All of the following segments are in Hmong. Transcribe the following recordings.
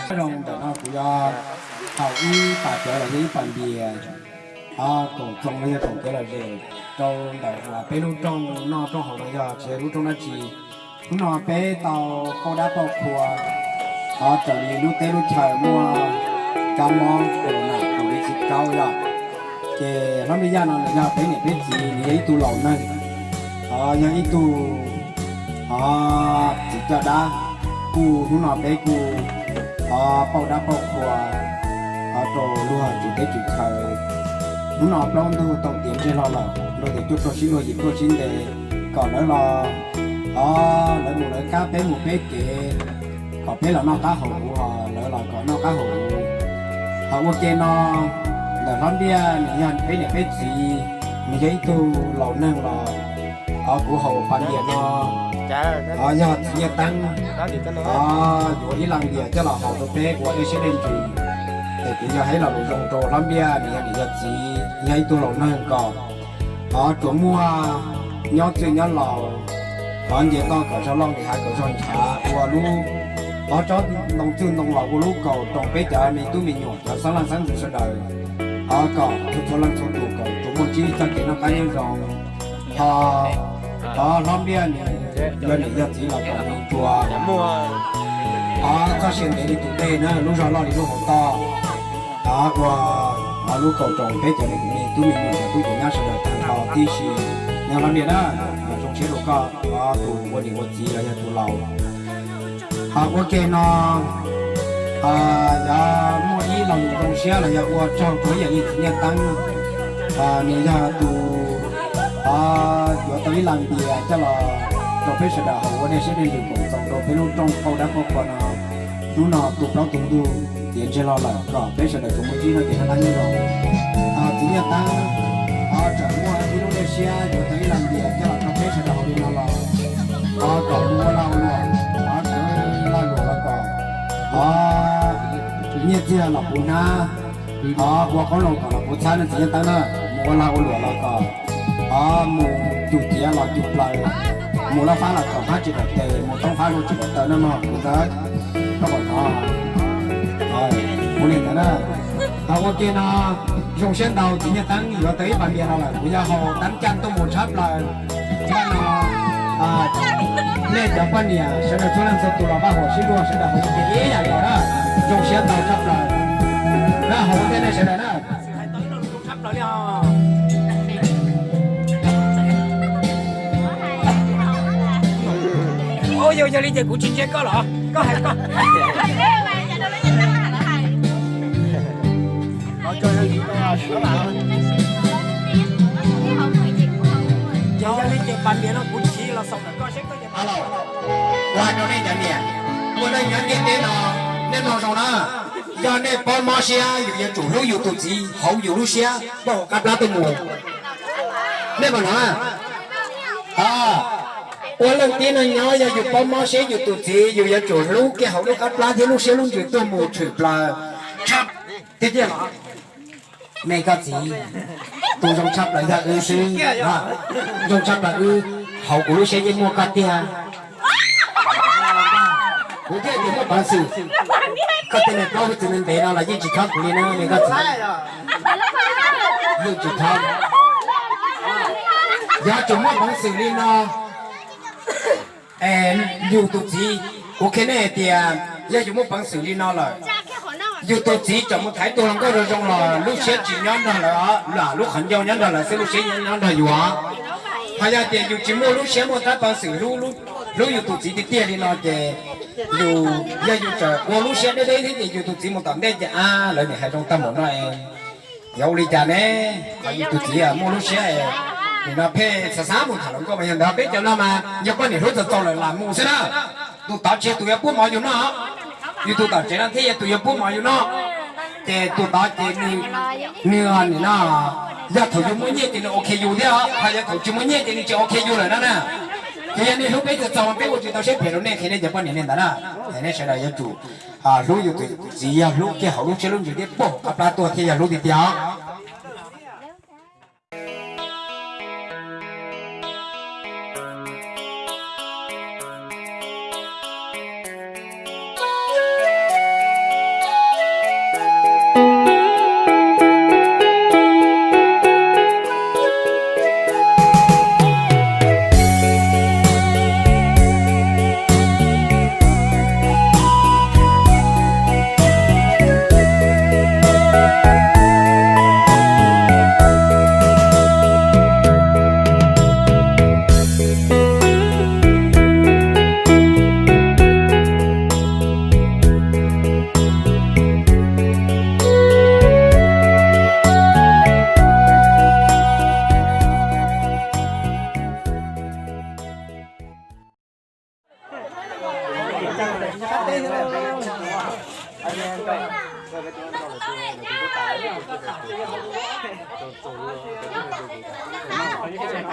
Zoo ntawm no kuv yog thaum ib pas cawv los yog ib pas npias, koom txoos los yog koom kev lom zem rau ntawm uas peb lub rooj noj rooj haus no yog tsis yog lub rooj dab tsi. Hnub no peb tau pauj dab pauj qhua, ho raws li lub teb lub chaw muaj kab mob corona covid kaum ib yom, ces hlob Npliaj Yaj no nws yog peb niam peb txiv, nws yog ib tug laus neeg, ho yog ib tug, ho txiv coj dab, kuj hnub no peb kuj, ho pauj dab pauj qhua, ho rau luag tsum teb tsum chaw. Hnub no plaub ntug tau tiav ntseg hlo lawm, luag tias cuaj tuaj sib luag yim tuaj sib ntes, kom lawv los, ho lawv mus lawv kab peb mus peb kev, kom peb los noj qab haus huv, lawv los kom noj qab haus huv. Ho ua ke no, ntawm hlob Npliaj nws yog peb niam peb txiv, nws yog ib tug laus neeg los, ho kuv haus pas npias no, ho yog txiv Nyiaj Teeb, ho yuav ib las npias coj los haus rau peb ua dej siab dej ntsws. Es kuv yog hais lo lus zoo rau hlob Npliaj nws yog niam yog txiv, yog ib tug laus neeg kom, ho tsuas muaj nyob txwj nyob laus, ho nce toj kom zog loj, nqis hav kom zog ntshav, ua lub, ho tsob ntoo txwj ntoo laus ua lub kaus roos peb cov me tub me nyuam cov xeeb leej xeeb ntxwv sawv daws, ho kom txhua txhua leej txhua tus kom tsuas muaj ntsib txoj kev noj qab nyob zoo. Ho, ho hlob Npliaj nws yog niam yog txiv los kom nws tsuas, ho txoj sia ntev li tus dej na, lub zog loj li lub hauv toj. Ho ua, ho lub kaus roos peb cov me tub me nyuam cov tub cov nyab sawv daws tag nrho tib si. Nyob hlob Npliaj na, mas zoo siab rau koj, ho tus ua niam ua txiv los yog tus laus. Ho ua ke no, yog muaj ib lo lus zoo siab los yog ua tsaug rau ib yam li txiv Nyiaj Teeb, nws yog tus, ho yuav tau ib las npias coj los rau peb sawv daws haus ua dej siab dej ntsws koom txoos rau peb lub rooj pauj dab pauj qhua no. Hnub no tu plaub tu ntug tiav ntseg hlo lawm kom peb sawv daws tsuas muaj ntsib no ces noj qab nyob zoo. Txiv Nyiaj Teeb, ho tseem muaj ib lub dej siab yuav tau ib las npias coj los rau peb sawv daws haus li no los, ho kom mus ua lag ua luam, ho tseem lag luam los kom, ho nyiaj txiag los puv hnab, ho ua qoob loo kom los puv txhab na txiv Nyiaj Teeb na. Mus ua lag ua luam los kom, ho mus cum ciav los cum plaws, mus laj fab los kom hmab tsis dam tes, mus toob fab los tsis dam taw no no kuv ntawd, koj pom no. Ua li ntawd na, ho ua ke no, zoo siab ntau txiv Nyiaj Teeb yuav tau ib pas npias no lawm, kuv yog haus tab caj tuaj mus tshab plaws. Tab no, nej cov poj niam sawv daws txhua leej txhua tus los npaj huam sib luag sawv daws haus ua ke ib yam nkaus na, zoo siab ntau tshab plaws. Na haus ua ntej nej sawv daws na. Yog li ces kuv tsis ntsia koj los koj hais koj. Ces yog li ces pas npias no kuv chiv los xaus ntawm koj seb koj. Ua rau nej cov niam, ua nej nyob ntiaj teb no, nej mloog zoo na, yog nej paub mob siab yus yuav tsum hlub yus tus txiv hauv yus lub siab pauj qab plab tuaj mus. Nej puas hnov? Ua leej tib neeg nyob yog yus paub mob siab yus tus txiv yus yuav tsum hlub kiag hauv lub qab plab thiab lub siab lub ntsws tuaj mus tshwm plaws. Tiag tiag los? Me koj txiv, tus zoo tshaj plaws yog wb xwb. Zoo tshaj plaws wb, hauv kuv lub siab yeej muaj koj tiag. Kuv thiaj tias muaj peev xwm. Koj tej niag plaub hwj txwv ntev no los yeej tsis thob kuv li na me koj txiv. Yeej tsis thob. Yog tseem muaj peev xwm li no, yus tus txiv, kuv qhia nej hais tias yog yus muaj peev xwm li no lawm, yus tus txiv tseem mus thaiv tus hluas nkauj zoo zoo los lub siab tsis nyob nrog lawv, lam lub qhov ncauj nyob nrog lawv xwb, lub siab nyob nrog yus. Ho yog tias yus tsis muaj lub siab muaj tab peev xwm hlub yus tus txiv tiag tiag li no ces yus, yog yus tseem ua lub siab deb deb thiab ces yus tus txiv mus tom ntej ces a lawv niam hais zoo tag npaum no es yuav ua li cas ne? Ho yus tus txiv muaj lub siab es nim no pheej xav xav mus tham hluas nkauj mas yog ntawd peb cov no mas yog poj niam hlub txaus txaus lawm lam mus xwb na. Tus tod tsis yog tus yuav pub mov yus noj, yus tus tom tsev no thiaj yog tus yuav pub mov yus noj. Ces tus tod ces nws, nws nim no yog thaum yus muaj nyiaj ces nws ok yus thiab, ho yog thaum tsis muaj nyiaj ces nws tsis ok yus lawm no na. Ces yog nej hlub peb txaus txaus mas peb ua tsis tau siab phem rau nej, qhia nej cov poj niam li ntawd na. Es nej sawv daws yuav tsum hlub yus tus txiv, yog hlub kiag hauv lub siab lub ntsws thiab pauj qab plab tuaj thiaj yog hlub tiag tiag.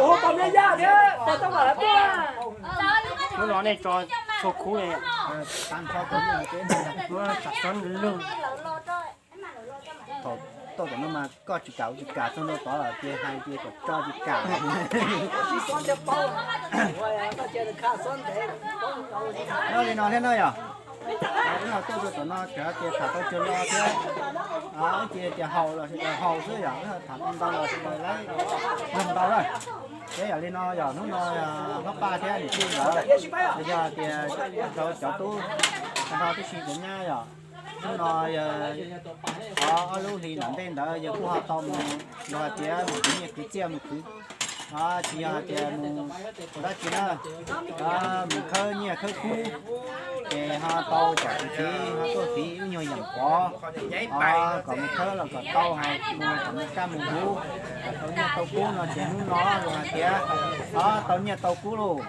Ua tau me yaj thiab, tau tau mam tuaj. Hnub no nej tso txhua khub li. Muab tsam xob lug. Thaum tuaj tom no mas koj tsis kam, tsis kam txog ntua tod ces hais tias kom tso tsis kam. Li no thiab na yom. Wb ho tuaj rau tom no tseem hais tias tham tau cuag lo thiab. Wb ces tias haus los sawv daws haus xwb yom, wb ho tham ntau los sawv daws laib mloog ntau lawm. Thiab yog li no yog hnub no hlob Paj thiab niam tij nkawd, yog tias rau cov tub, rau tib si cov nyab yom, hnub no yog ob lub hlis nram ntej ntawd yog kuj ho tau mus los hais tias mus khwv nyiaj khwv txiaj mus khwv, tsis yog hais tias mus ua dab tsi na, mus khawb nyiaj khawb kub, ces ho tau cov txiv ho tuaj fiv ib nyuag yam pov, kom mus khawb los kom tau, mus kom mus kaj mus huv, kom tau nyiaj tau kub no ces hnub no luag hais tias tau nyiaj tau kub lauj.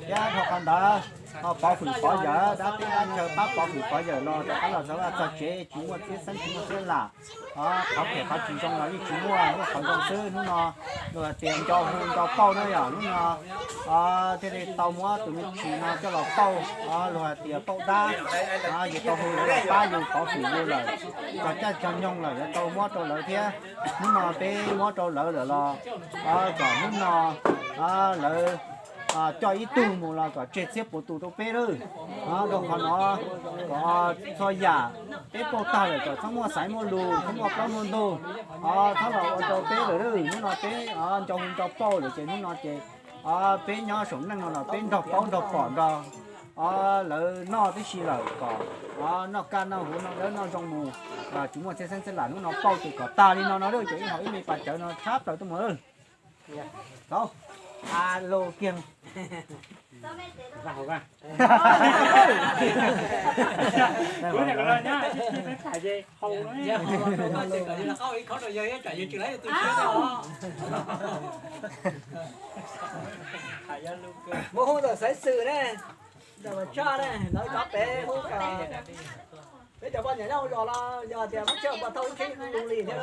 Thiab dhau qhov ntawd ho pov hwm pov yawm, dab teb dab chaw pab pov hwm pov yawm los rov qab los txog vaj txog tsev tsis muaj txhiab xeeb tsis muaj txhiab lam. Qhov phem qhov tsis zoo los yeej tsis muaj, muaj qhov zoo xwb. Hnub no luag hais tias nco hu nco pauj na yom, hnub no thiaj li tau muab tus me tshis no coj los pauj, luag hais tias pauj dab, ces tau hu lawv los pab yus pov hwm yus lawm, txog caij txog nyoog lawm yuav tau muab rau lawv thiab. Hnub no peb muab rau lawv lawm los kom hnub no lawv coj ib tug mus los kom tseg txhiab puas tus rau peb lawm. Rau qhov no kom txhua yam peb pauj tag lawm kom txhob muaj xaiv muaj lus, txhob muaj plaub muaj ntug, txhob los ua rau peb lawm. Hnub no peb nco hu nco pauj lawm ces hnub no ces peb nyob saum neej no los peb nrog paub nrog pom nrog lawv noj tib si lawm kom noj kaj noj huv noj dawb noj zoo mus, tsis muaj txhiab xeeb txhiab lam. Hnub no pauj ces kom tag li no no ces ib hom ib me pas cawv no tshab plaws tuaj mus. Tau, a lo kiag. Mus hu ntawm xaiv xwm ne, ntawm Vam Tsaj ne, lawv cov pem hu kom peb cov poj niam nyob hauv zos los yog tias muab chaw ua thauj ib khib lus li thiab.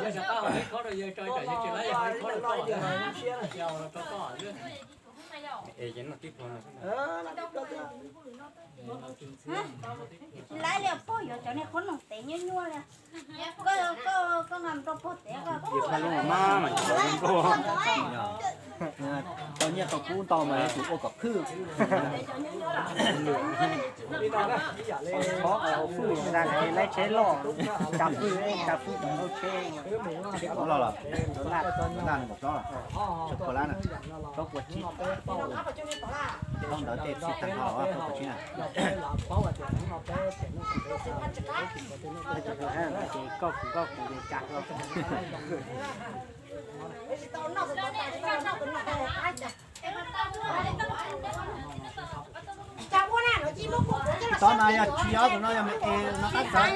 Laiv li pog yuav cov niag qhob noom tev nyuaj nyuaj li. Koj, koj, koj nqa mus rau pog tev koj. Ces pog lub mas mas tau nyiaj tau kub ntau mas yuav tsum ua kom khwb. Tshov qhov fwj ntag, laiv tsheb loj, tsa fwj, tsa fwj tau tsheb, tsheb loj los, laj nws mus tsob, tsheb pua lab na, tsob pua tsib. Tsob ntawd tej txhij tag nrho tsob pua tsib na. Ces koj kuv koj kuv ces tsa. Tsob no yog tsis ob tug no yog me es no qab txawv.